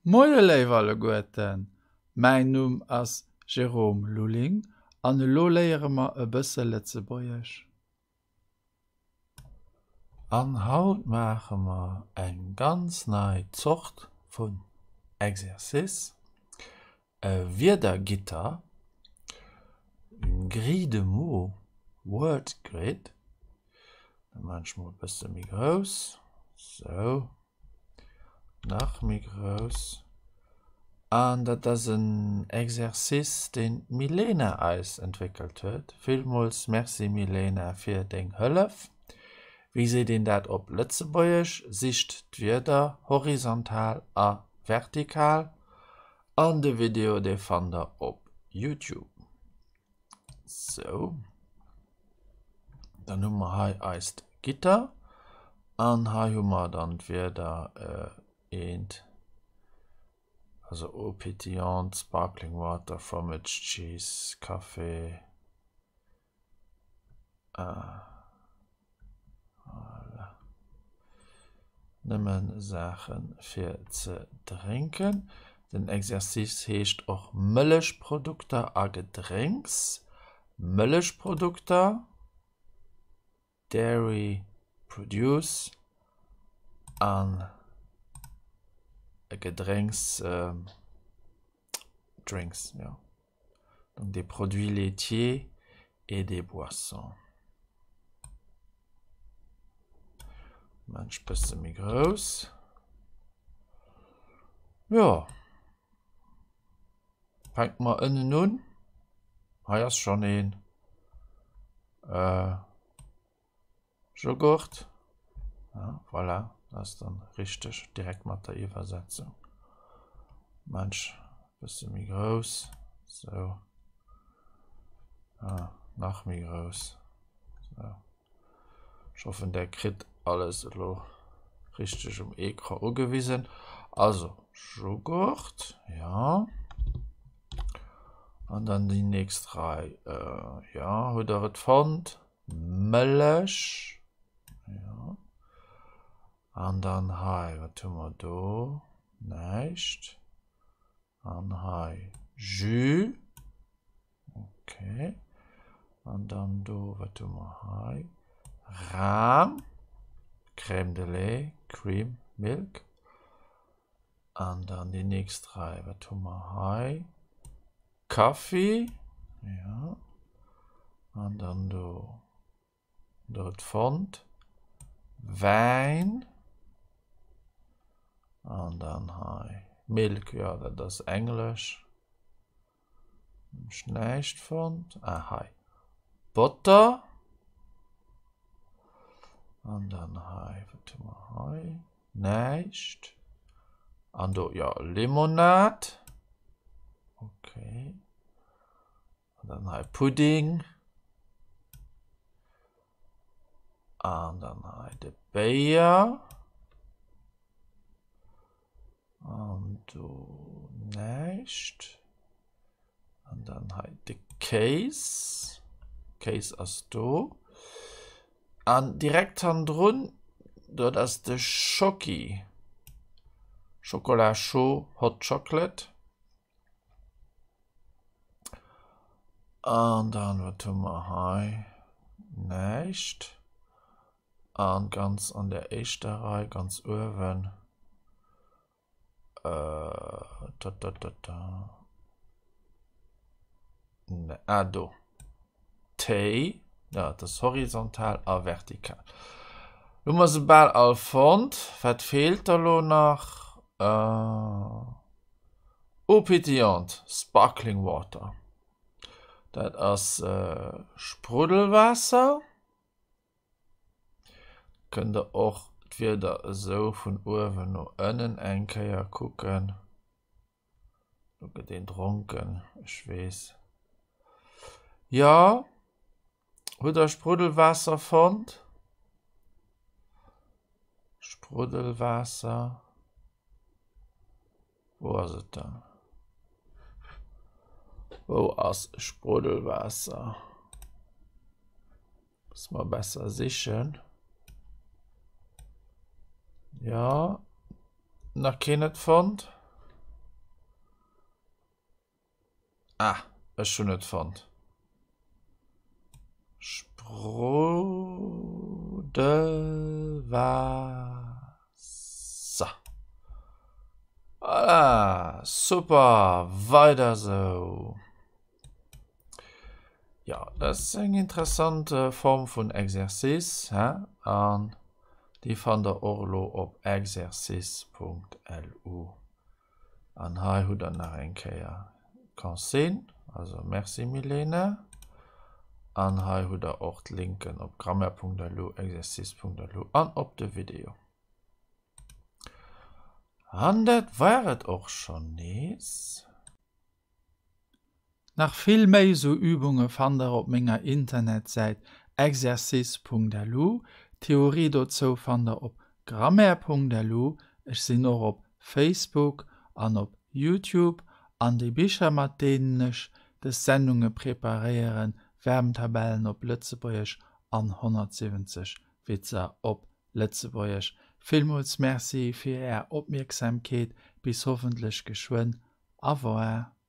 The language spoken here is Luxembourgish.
Moie léif alleguerten, mäin Numm ass Jérôme Lulling an elo léiere mer e bësse Lëtzebuergesch. An haut maache mer eng ganz nei Zort vun Exercice, e Wierdergitter, une grille de mots, word grid. Dat maachen ech mol e bësse méi grouss, sou. Nach méi grouss. An dat ass en Exercice, deen d'Milena eis entwéckelt huet. Villmools Merci Milena fir deng Hëllef. Wéi seet een dat op Lëtzebuergesch? Sicht d'Wierder horizontal a vertikal an de Video dee fannt der op Youtube. Sou, dann hu mer hei eist Gitter an hei hu mer dann d'Wierder eent, also Eau pétillante, Sparkling Water, Fromage, Cheese, Café, Voilà. Nëmmen Saache fir ze drénken. Den Exercice heescht och Mëllechprodukter a Gedrénks. Mëllechprodukter, Dairy Produce an Gedrénks, Drinks, jo. Donc des produits laitiers et des boissons. Mensch bësse méi grouss. Jo. Fänke mer ënnen un. Hei ass schonn een. Äh. Joghurt. Ja, voilà, dat ass dann richteg direkt mat der Iwwersetzung. Mensch, bësse méi grouss. Sou. Ah, nach méi grouss. Sou. Ech hoffen, der kritt alles elo richteg um Ecran ugewisen. Also, Joghurt, ja. An dann déi nächst Rei. Äh, ja, hutt der et fonnt? Mëllech, jo. An dann hei, wat hu mer do? Näischt. An hei Jus. Okay. An dann do, wat hu mer hei? Ram. Crème de lait, Cream, Milk. An dann déi nächst Rei, wat hu mer hei? Kaffi, jo. An dann do, do et fonnt. Wäin. An dann hei Milk, jo dat ass Englesch. Hunn ech näischt fonnt. Ah hei Botter. An dann hei, wat hu mer hei? Näischt. An do, jo, Limonad. Okay. An dann hei Pudding. An dann hei de Béier. An do näischt. An dann hei de Kéis. Kéis ass do. An direkt hannendrun, dat ass de Schocki. Chocolat chaud, hot chocolate. An dann, wat hu mer hei? Näischt. An ganz an der éischter Rei, ganz uewen, ta ta ta ta, ah do, Téi, jo dat ass horizontal a vertikal. Hu mer se bal all fonnt. Wat feelt da lo nach? Eau pétillante, sparkling water, dat ass Spruddelwaasser. Kënnt der och d'Wieder esou vun uewen no ënnen eng Kéier kucken. Do gëtt een dronken, ech weess. Jo, hutt der Spruddelwaasser fonnt? Spruddelwaasser. Wou ass et dann? Wou ass Spruddelwaasser? Muss mer besser sichen. Ja, nach keen et fonnt. Ah, ech hunn et fonnt. Sprudelwaasser. Voilà, super, weider sou. Jo, dat ass eng interessant Form vun Exercice, he? An déi fannt der och elo op exercice.lu. An hei hutt der nach eng Kéier d'Consigne, also merci Milena. An hei hutt der och d'Linken op grammaire.lu, exercice.lu an op de Video. An dat war et och schonn nees. Nach vill méi sou Übunge fannt der op menger Internetsäit exercice.lu. D'Theorie dozou fannt der op grammaire.lu. Ech sinn och op Facebook an op Youtube. An déi Bicher mat deenen ech des Sendunge preparéieren, Verbentabellen op Lëtzebuergesch an 170 Witzer op Lëtzebuergesch. Villmools Merci fir är Opmierksamkeet. Bis hoffentlech geschwënn. Au revoir.